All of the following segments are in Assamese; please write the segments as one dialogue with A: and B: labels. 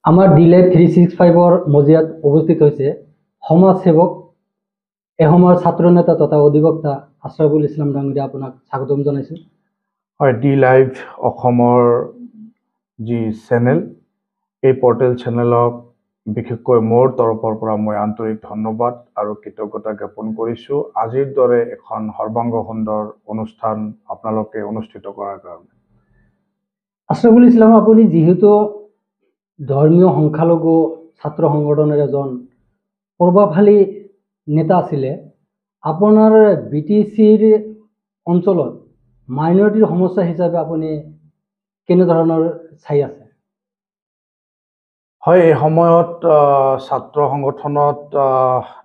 A: আমাৰ ডি লাইভ 365ৰ মজিয়াত উপস্থিত হৈছে সমাজ সেৱক, এসময়ৰ ছাত্ৰ নেতা তথা অধিবক্তা আশ্ৰাফুল ইছলাম ডাঙৰীয়া। আপোনাক স্বাগতম জনাইছোঁ।
B: হয়, ডি লাইভ অসমৰ যি চেনেল, এই পৰ্টেল চেনেলক বিশেষকৈ মোৰ তৰফৰ পৰা মই আন্তৰিক ধন্যবাদ আৰু কৃতজ্ঞতা জ্ঞাপন কৰিছোঁ, আজিৰ দৰে এখন সৰ্বাংগ সুন্দৰ অনুষ্ঠান আপোনালোকে অনুষ্ঠিত কৰাৰ কাৰণে।
A: আশ্ৰাফুল ইছলাম, আপুনি যিহেতু ধৰ্মীয় সংখ্যালঘু ছাত্ৰ সংগঠনৰ এজন প্ৰভাৱশালী নেতা আছিলে, আপোনাৰ বিটিচিৰ অঞ্চলত মাইনৰিটিৰ সমস্যা হিচাপে আপুনি কেনেধৰণৰ চাই আছে?
B: হয়, এই সময়ত ছাত্ৰ সংগঠনত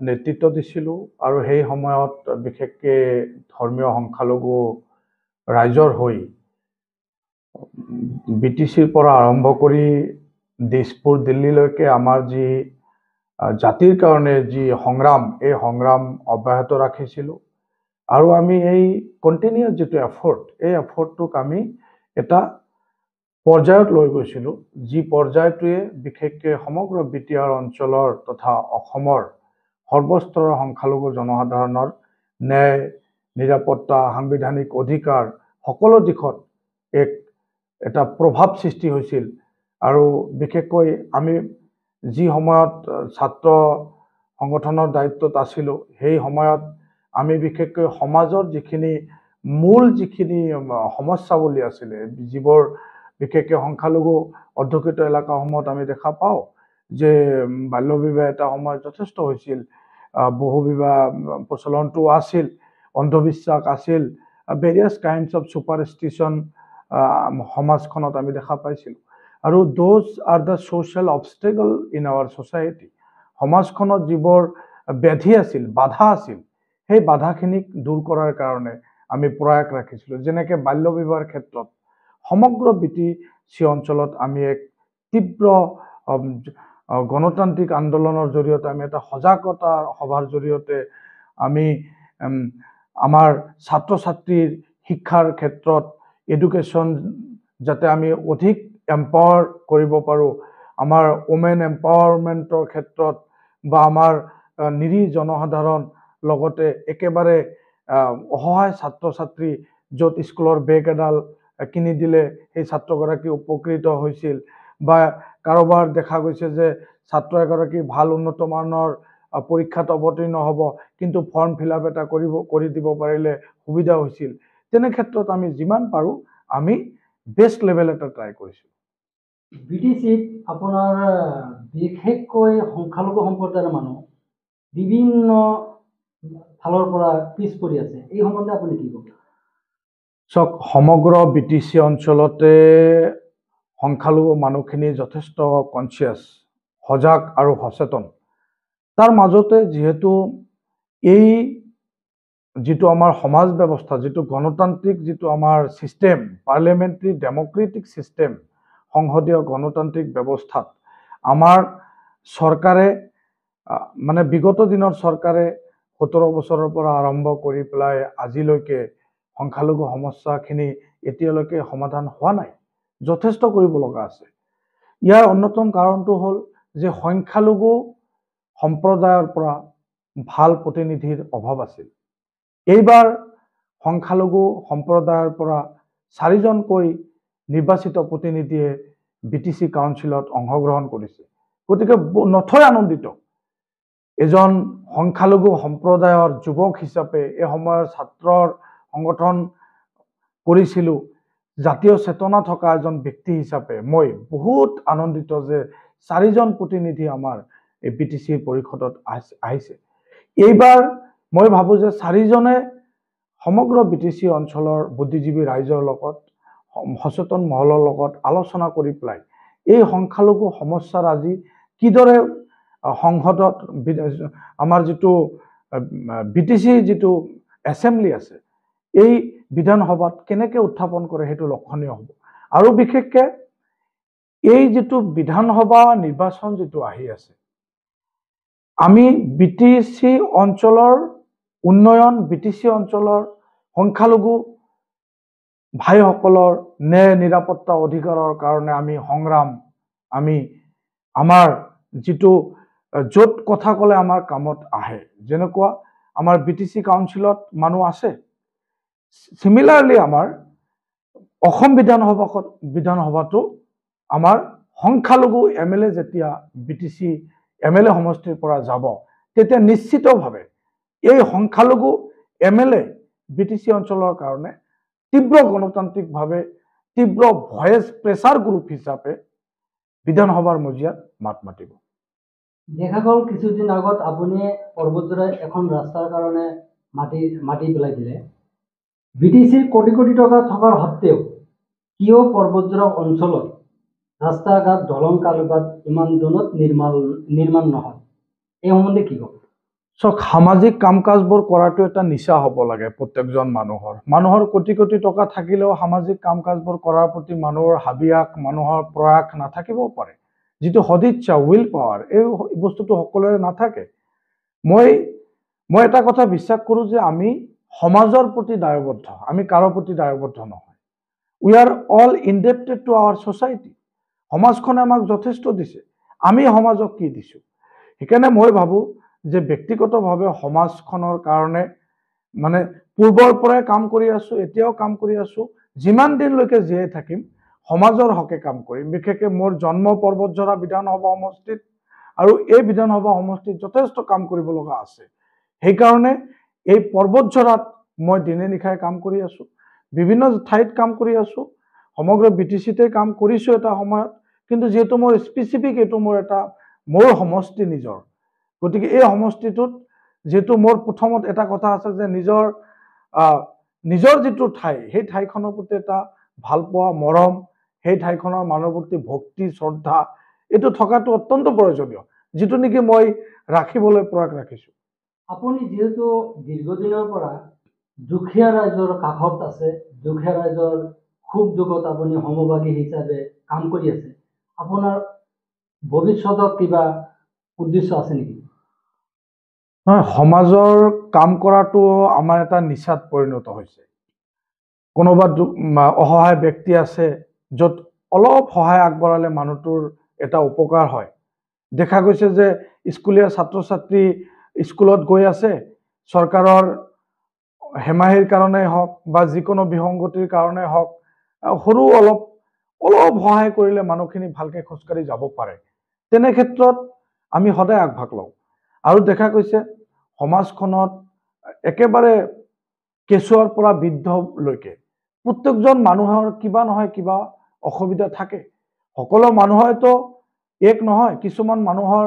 B: নেতৃত্ব দিছিলোঁ আৰু সেই সময়ত বিশেষকৈ ধৰ্মীয় সংখ্যালঘু ৰাইজৰ হৈ বিটিচিৰ পৰা আৰম্ভ কৰি দিছপুৰ, দিল্লীলৈকে আমাৰ যি জাতিৰ কাৰণে যি সংগ্ৰাম, এই সংগ্ৰাম অব্যাহত ৰাখিছিলোঁ। আৰু আমি এই কণ্টিনিউৱাছ যিটো এফৰ্ট, এই এফৰ্টটোক আমি এটা পৰ্যায়ত লৈ গৈছিলোঁ, যি পৰ্যায়টোৱে বিশেষকৈ সমগ্ৰ বিটিআৰ অঞ্চলৰ তথা অসমৰ সৰ্বস্তৰৰ সংখ্যালঘু জনসাধাৰণৰ ন্যায়, নিৰাপত্তা, সাংবিধানিক অধিকাৰ সকলো দিশত এটা প্ৰভাৱ সৃষ্টি হৈছিল। আৰু বিশেষকৈ আমি যি সময়ত ছাত্ৰ সংগঠনৰ দায়িত্বত আছিলোঁ, সেই সময়ত আমি বিশেষকৈ সমাজৰ যিখিনি মূল যিখিনি সমস্যাৱলী আছিলে, যিবোৰ বিশেষকৈ সংখ্যালঘু অধ্যুষিত এলেকাসমূহত আমি দেখা পাওঁ যে বাল্য বিবাহ এটা সময়ত যথেষ্ট হৈছিল, বহু বিবাহ প্ৰচলনটো আছিল, অন্ধবিশ্বাস আছিল, ভেৰিয়াছ কাইণ্ডছ অফ ছুপাৰষ্টিশ্যন সমাজখনত আমি দেখা পাইছিলোঁ। আৰু those are the social obstacle in our society. সমাজখনত যিবোৰ ব্যাধি আছিল, বাধা আছিল, সেই বাধাখিনিক দূৰ কৰাৰ কাৰণে আমি প্ৰয়াস ৰাখিছিলোঁ। যেনেকৈ বাল্য বিবাহৰ ক্ষেত্ৰত সমগ্ৰ বিটিচি অঞ্চলত আমি এক তীব্ৰ গণতান্ত্ৰিক আন্দোলনৰ জৰিয়তে, আমি এটা সজাগতা সভাৰ জৰিয়তে আমি আমাৰ ছাত্ৰ ছাত্ৰীৰ শিক্ষাৰ ক্ষেত্ৰত এডুকেশ্যন যাতে আমি অধিক এম্পাৱাৰ কৰিব পাৰোঁ, আমাৰ ওমেন এম্পাৱাৰমেণ্টৰ ক্ষেত্ৰত বা আমাৰ নিৰীহ জনসাধাৰণ, লগতে একেবাৰে অসহায় ছাত্ৰ ছাত্ৰী, য'ত স্কুলৰ বেগ এডাল কিনি দিলে সেই ছাত্ৰগৰাকী উপকৃত হৈছিল, বা কাৰোবাৰ দেখা গৈছে যে ছাত্ৰ এগৰাকী ভাল উন্নত মানৰ পৰীক্ষাত অৱতীৰ্ণ হ'ব, কিন্তু ফৰ্ম ফিল আপ এটা কৰি দিব পাৰিলে সুবিধা হৈছিল। তেনে ক্ষেত্ৰত আমি যিমান পাৰোঁ আমি বেষ্ট লেভেল এটা ট্ৰাই কৰিছোঁ।
A: বিটিচিত আপোনাৰ বিশেষকৈ সংখ্যালঘু সম্প্ৰদায়ৰ মানুহ বিভিন্ন ফালৰ পৰা পিছ পৰি আছে, এই সম্বন্ধে আপুনি কি ক'ব?
B: চাওক, সমগ্ৰ বিটিচি অঞ্চলতে সংখ্যালঘু মানুহখিনি যথেষ্ট কনচিয়াছ, সজাগ আৰু সচেতন। তাৰ মাজতে যিহেতু এই যিটো আমাৰ সমাজ ব্যৱস্থা, যিটো গণতান্ত্ৰিক যিটো আমাৰ ছিষ্টেম, পাৰ্লিয়ামেণ্টাৰী ডেম'ক্ৰেটিক ছিষ্টেম, সংসদীয় গণতান্ত্ৰিক ব্যৱস্থাত আমাৰ চৰকাৰে, মানে বিগত দিনৰ চৰকাৰে 17 বছৰৰ পৰা আৰম্ভ কৰি পেলাই আজিলৈকে সংখ্যালঘু সমস্যাখিনি এতিয়ালৈকে সমাধান হোৱা নাই, যথেষ্ট কৰিব লগা আছে। ইয়াৰ অন্যতম কাৰণটো হ'ল যে সংখ্যালঘু সম্প্ৰদায়ৰ পৰা ভাল প্ৰতিনিধিৰ অভাৱ আছিল। এইবাৰ সংখ্যালঘু সম্প্ৰদায়ৰ পৰা চাৰিজনকৈ নিৰ্বাচিত প্ৰতিনিধিয়ে বিটিচি কাউন্সিলত অংশগ্ৰহণ কৰিছে। গতিকে নথৈ আনন্দিত এজন সংখ্যালঘু সম্প্ৰদায়ৰ যুৱক হিচাপে এই সময়ৰ ছাত্ৰৰ সংগঠন কৰিছিলোঁ, জাতীয় চেতনা থকা এজন ব্যক্তি হিচাপে মই বহুত আনন্দিত যে চাৰিজন প্ৰতিনিধি আমাৰ এই বিটিচিৰ পৰিষদত আহিছে। এইবাৰ মই ভাবোঁ যে চাৰিজনে সমগ্ৰ বিটিচি অঞ্চলৰ বুদ্ধিজীৱী ৰাইজৰ লগত, সচেতন মহলৰ লগত আলোচনা কৰি পেলাই এই সংখ্যালঘু সমস্যাৰ আজি কিদৰে সংসদত আমাৰ যিটো বিটিচিৰ যিটো এছেম্বলি আছে, এই বিধানসভাত কেনেকৈ উত্থাপন কৰে সেইটো লক্ষণীয় হ'ব। আৰু বিশেষকৈ এই যিটো বিধানসভা নিৰ্বাচন যিটো আহি আছে, আমি বিটিচি অঞ্চলৰ উন্নয়ন, বিটিচি অঞ্চলৰ সংখ্যালঘু ভাইসকলৰ ন্যায়, নিৰাপত্তা, অধিকাৰৰ কাৰণে আমি সংগ্ৰাম আমি আমাৰ যিটো য'ত কথা ক'লে আমাৰ কামত আহে, যেনেকুৱা আমাৰ বি টি চি কাউন্সিলত মানুহ আছে, চিমিলাৰলি আমাৰ অসম বিধানসভাতো আমাৰ সংখ্যালঘু এম এল এ যেতিয়া B T C M L A সমষ্টিৰ পৰা যাব, তেতিয়া নিশ্চিতভাৱে এই সংখ্যালঘু M L A B T C অঞ্চলৰ কাৰণে তীব্ৰ গণতান্ত্ৰিকভাৱে তীব্ৰ ভয়েচ প্ৰেছাৰ গ্ৰুপ হিচাপে বিধানসভাৰ মজিয়াত মাত মাতিব।
A: দেখা গ'ল কিছুদিন আগত আপুনি পৰ্বতজোৰা এখন ৰাস্তাৰ কাৰণে মাটি পেলাই দিলে। বি টি চিৰ কোটি কোটি টকা থকাৰ সত্ত্বেও কিয় পৰ্বতজোৰা অঞ্চলত ৰাস্তা ঘাট, দলং, কালভাৰ্ট ইমান দিনত নিৰ্মাণ নহয়, এই সম্বন্ধে কি ক'ব?
B: চাওক, সামাজিক কাম কাজবোৰ কৰাটো এটা নিচা হ'ব লাগে প্ৰত্যেকজন মানুহৰ। মানুহৰ কোটি কোটি টকা থাকিলেও সামাজিক কাম কাজবোৰ কৰাৰ প্ৰতি মানুহৰ হাবিয়াস, মানুহৰ প্ৰয়াস নাথাকিবও পাৰে। যিটো সদিচ্ছা, will power, এই বস্তুটো সকলোৰে নাথাকে। মই এটা কথা বিশ্বাস কৰোঁ যে আমি সমাজৰ প্ৰতি দায়বদ্ধ, আমি কাৰো প্ৰতি দায়বদ্ধ নহয়। We are all indebted to our society. সমাজখনে আমাক যথেষ্ট দিছে, আমি সমাজক কি দিছোঁ? সেইকাৰণে মই ভাবোঁ যে ব্যক্তিগতভাৱে সমাজখনৰ কাৰণে মানে পূৰ্বৰ পৰাই কাম কৰি আছোঁ, এতিয়াও কাম কৰি আছোঁ, যিমান দিনলৈকে জীয়াই থাকিম সমাজৰ হকে কাম কৰিম। বিশেষকৈ মোৰ জন্ম পৰ্বতঝৰা বিধানসভা সমষ্টিত আৰু এই বিধানসভা সমষ্টিত যথেষ্ট কাম কৰিব লগা আছে। সেইকাৰণে এই পৰ্বতঝৰাত মই দিনে নিশাই কাম কৰি আছোঁ, বিভিন্ন ঠাইত কাম কৰি আছোঁ, সমগ্ৰ বি টি চিতে কাম কৰিছোঁ এটা সময়ত। কিন্তু যিহেতু মোৰ স্পেচিফিক এইটো মোৰ এটা মোৰ সমষ্টি নিজৰ, গতিকে এই সমষ্টিটোত যিহেতু মোৰ প্ৰথমত এটা কথা আছে যে নিজৰ যিটো ঠাই, সেই ঠাইখনৰ প্ৰতি এটা ভালপোৱা, মৰম, সেই ঠাইখনৰ মানুহৰ প্ৰতি ভক্তি, শ্ৰদ্ধা, এইটো থকাটো অত্যন্ত প্ৰয়োজনীয়, যিটো নেকি মই ৰাখিবলৈ প্ৰয়াস ৰাখিছোঁ।
A: আপুনি যিহেতু দীৰ্ঘদিনৰ পৰা দুখীয়া ৰাইজৰ কাষত আছে, দুখীয়া ৰাইজৰ সুখ দুখত আপুনি সমভাগী হিচাপে কাম কৰি আছে, আপোনাৰ ভৱিষ্যতত কিবা উদ্দেশ্য আছে নেকি?
B: নহয়, সমাজৰ কাম কৰাটো আমাৰ এটা নিচাত পৰিণত হৈছে। কোনোবা অসহায় ব্যক্তি আছে য'ত অলপ সহায় আগবঢ়ালে মানুহটোৰ এটা উপকাৰ হয়। দেখা গৈছে যে স্কুলীয়া ছাত্ৰ ছাত্ৰী স্কুলত গৈ আছে, চৰকাৰৰ হেমাহিৰ কাৰণেই হওক বা যিকোনো বিসংগতিৰ কাৰণেই হওক, সৰু অলপ অলপ সহায় কৰিলে মানুহখিনি ভালকৈ খোজকাঢ়ি যাব পাৰে। তেনে ক্ষেত্ৰত আমি সদায় আগভাগ লওঁ। আৰু দেখা গৈছে সমাজখনত একেবাৰে কেঁচুৱাৰ পৰা বৃদ্ধলৈকে প্ৰত্যেকজন মানুহৰ কিবা নহয় কিবা অসুবিধা থাকে। সকলো মানুহৰেতো এক নহয়, কিছুমান মানুহৰ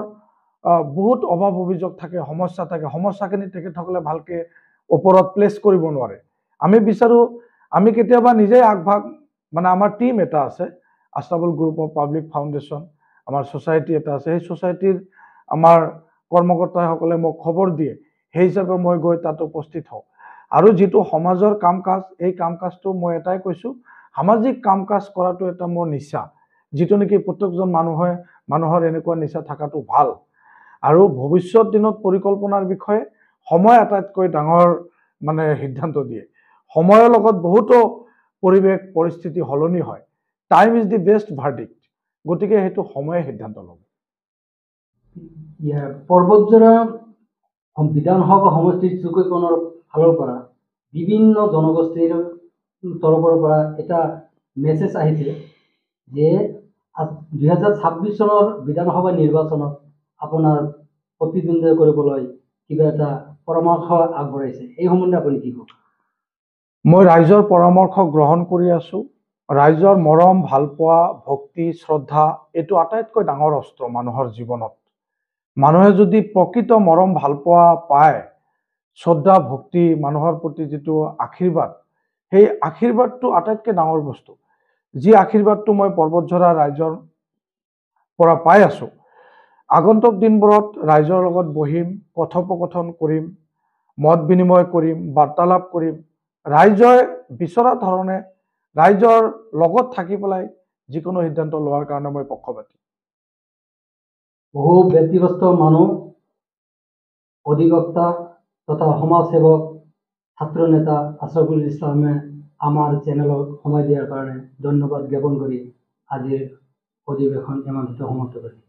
B: বহুত অভাৱ অভিযোগ থাকে, সমস্যা থাকে। সমস্যাখিনি তেখেতসকলে ভালকৈ ওপৰত প্লেচ কৰিব নোৱাৰে। আমি বিচাৰোঁ, আমি কেতিয়াবা নিজেই আগভাগ, মানে আমাৰ টীম এটা আছে, Ashraful group of public foundation, আমাৰ ছ'চাইটি এটা আছে। সেই ছ'চাইটিৰ আমাৰ কৰ্মকৰ্তাসকলে মোক খবৰ দিয়ে, সেই হিচাপে মই গৈ তাত উপস্থিত হওঁ। আৰু যিটো সমাজৰ কাম কাজ, এই কাম কাজটো মই এটাই কৈছোঁ, সামাজিক কাম কাজ কৰাটো এটা মোৰ নিচা, যিটো নেকি প্ৰত্যেকজন মানুহৰ এনেকুৱা নিচা থকাটো ভাল। আৰু ভৱিষ্যত দিনত পৰিকল্পনাৰ বিষয়ে সময় আটাইতকৈ ডাঙৰ মানে সিদ্ধান্ত দিয়ে। সময়ৰ লগত বহুতো পৰিৱেশ পৰিস্থিতি সলনি হয়। Time is the best verdict. গতিকে সেইটো সময়ে সিদ্ধান্ত ল'ব।
A: পৰ্বতঝৰা বিধানসভা সমষ্টিৰ চুকৈকণৰ ফালৰ পৰা বিভিন্ন জনগোষ্ঠীৰ তৰফৰ পৰা এটা মেছেজ আহিছে যে 2026 চনৰ বিধানসভা নিৰ্বাচনত আপোনাৰ প্ৰতিদ্বন্দ্বিতা কৰিবলৈ কিবা এটা পৰামৰ্শ আগবঢ়াইছে, এই সম্বন্ধে আপুনি কি ক'ব?
B: মই ৰাইজৰ পৰামৰ্শ গ্ৰহণ কৰি আছোঁ। ৰাইজৰ মৰম, ভালপোৱা, ভক্তি, শ্ৰদ্ধা, এইটো আটাইতকৈ ডাঙৰ অস্ত্ৰ মানুহৰ জীৱনত। মানুহে যদি প্ৰকৃত মৰম, ভালপোৱা পায়, শ্ৰদ্ধা, ভক্তি, মানুহৰ প্ৰতি যিটো আশীৰ্বাদ, সেই আশীৰ্বাদটো আটাইতকৈ ডাঙৰ বস্তু। যি আশীৰ্বাদটো মই পৰ্বতঝৰা ৰাইজৰ পৰা পাই আছোঁ। আগন্তুক দিনবোৰত ৰাইজৰ লগত বহিম, কথোপকথন কৰিম, মত বিনিময় কৰিম, বাৰ্তালাপ কৰিম। ৰাইজে বিচৰা ধৰণে ৰাইজৰ লগত থাকি পেলাই যিকোনো সিদ্ধান্ত লোৱাৰ কাৰণে মই পক্ষপাতী।
A: বহু ব্যতিব্যস্ত মানুহ, অধিবক্তা তথা সমাজসেৱক, ছাত্ৰ নেতা আশ্ৰাফুল ইছলামে আমাৰ চেনেলক সময় দিয়াৰ কাৰণে ধন্যবাদ জ্ঞাপন কৰি আজিৰ অধিৱেশন ইমানতে সমাপ্ত কৰিম।